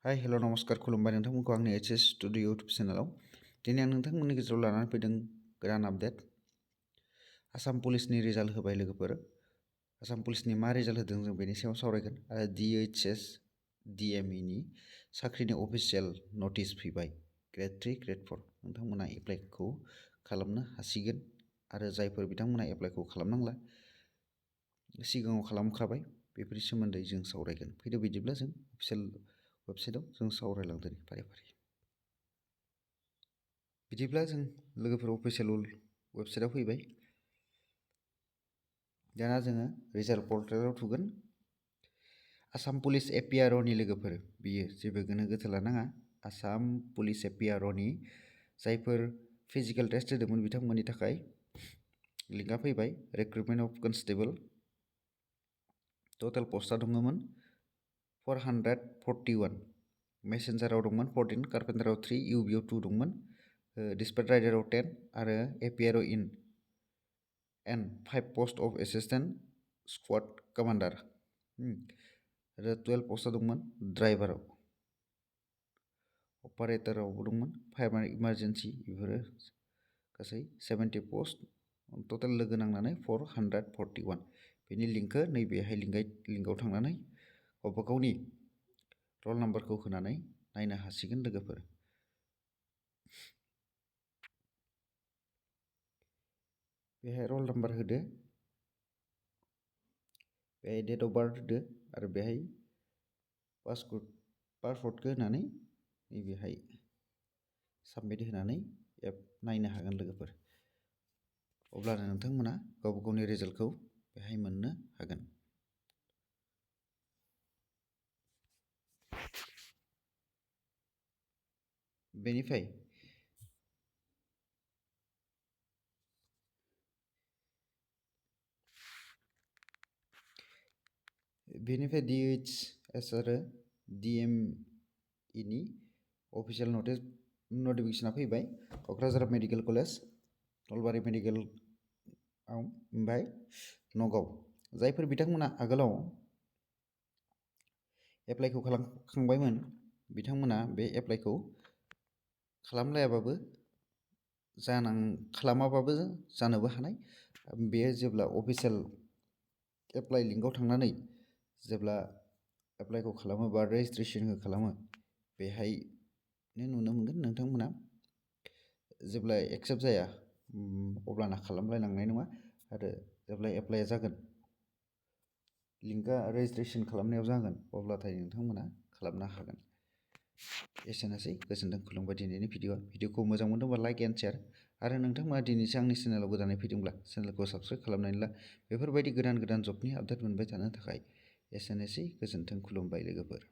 hi hello' नमस्कार खुलुमबाय नोंथांमोनखौ आंनि DHS स्टुडिअ इउटुब चेनेलाव दिनै आं नोंथांमोननि गेजेराव लानानै फैदों गोदान आपडेट आसाम पुलिसनि रिजाल्ट होबाय लोगोफोर आसाम पुलिसनि मा रिजाल्ट होदों जों बेनि सायाव सावरायगोन आरो DHS DME नि साख्रिनि अफिसियेल नटिस फैबाय ग्रेड 3 ग्रेड 4 नोंथांमोना एप्लाइखौ खालामनो हासिगोन आरो जायफोर बिथांमोना एप्लाइखौ खालामनांला सिगाङाव खालामखाबाय बेफोरनि सोमोन्दै जों सावरायगोन फैदो बिदिब्ला जों अफिसियेल वेबसाइटआव जों सावरायलांदों फारि फारि बिदिब्ला जों लोगोफोर अफिसियेल वेबसाइटआव फैबाय दाना जोङो रिजाल्ट पर्टेलाव थुगोन आसाम पुलिस APROनि लोगोफोर बियो जेबो गोनो गोथो लानाङा आसाम पुलिस APROनि जायफोर फिजिकेल टेस्ट होदोंमोन बिथांमोननि थाखाय लिंकआ फैबाय रिक्रुटमेन्ट अफ कनस्टेबल टटेल पस्टआ दङमोन 441 मेसेन्जाराव दंमोन 14 कार्पेन्टाराव 3 UBआव 2 दंमोन डिस्पेच राइडाराव 10 आरो APRO in and 5 post of assistant squad commander आरो 12 पस्टआ दंमोन ड्राइभाराव अपारेटरावबो दंमोन फायार इमार्जेन्सि बेफोरो गासै 70 पोस्ट टटेल लोगो नांनानै 441 बेनि लिंकखौ नैबेहाय लिंकआव थांनानै गावबा गावनि रल नाम्बारखौ होनानै नायनो हासिगोन लोगोफोर बेहाय रल नाम्बार होदो बेहाय डेट अफ बार्थ होदो आरो बेहाय पासवर्डखौ होनानै नैबेहाय साबमिट होनानै एप नायनो हागोन लोगोफोर अब्लानो नोंथांमोना गावबा गावनि रिजाल्टखौ बेहाय मोननो हागोन बेनिफ्राय DHS आरो DME नि अफिसियेल नटिफिकेसना फैबाय Kokrajhar medical college Nalbari medical ओमफ्राय नगाव जायफोर बिथांमोना आगोलाव एप्लाइखौ खालामखांबायमोन बिथांमोना बे एप्लाइखौ खालामलायाबाबो खालामाबाबो जानोबो हानाय बेयो जेब्ला अफिसियेल एप्लाइ लिंकआव थांनानै जेब्ला एप्लाइखौ खालामो बा रेजिस्ट्रेसनखौ खालामो बेहायनो नुनो मोनगोन नोंथांमोना जेब्ला एक्सेप्ट जाया अब्लाना खालामलायनांनाय नङा आरो जेब्ला एप्लाइआ जागोन लिंकआ रेजिस्ट्रेसन खालामनायाव जागोन अब्लाथाय नोंथांमोना खालामनो हागोन एसेनोसै गोजोनथों खुलुमबाय दिनैनि भिडिअखौ मोजां मोनदोंबा लाइक एन्ड शेयार आरो नोंथांमोना दिनैसो आंनि चेनेलाव गोदानै फैदोंब्ला चेनेलखौ साबस्क्राइब खालामनानै ला बेफोरबायदि गोदान जबनि आपडेट मोनबाय थानो थाखाय एसेनोसै गोजोनथों खुलुमबाय लोगोफोर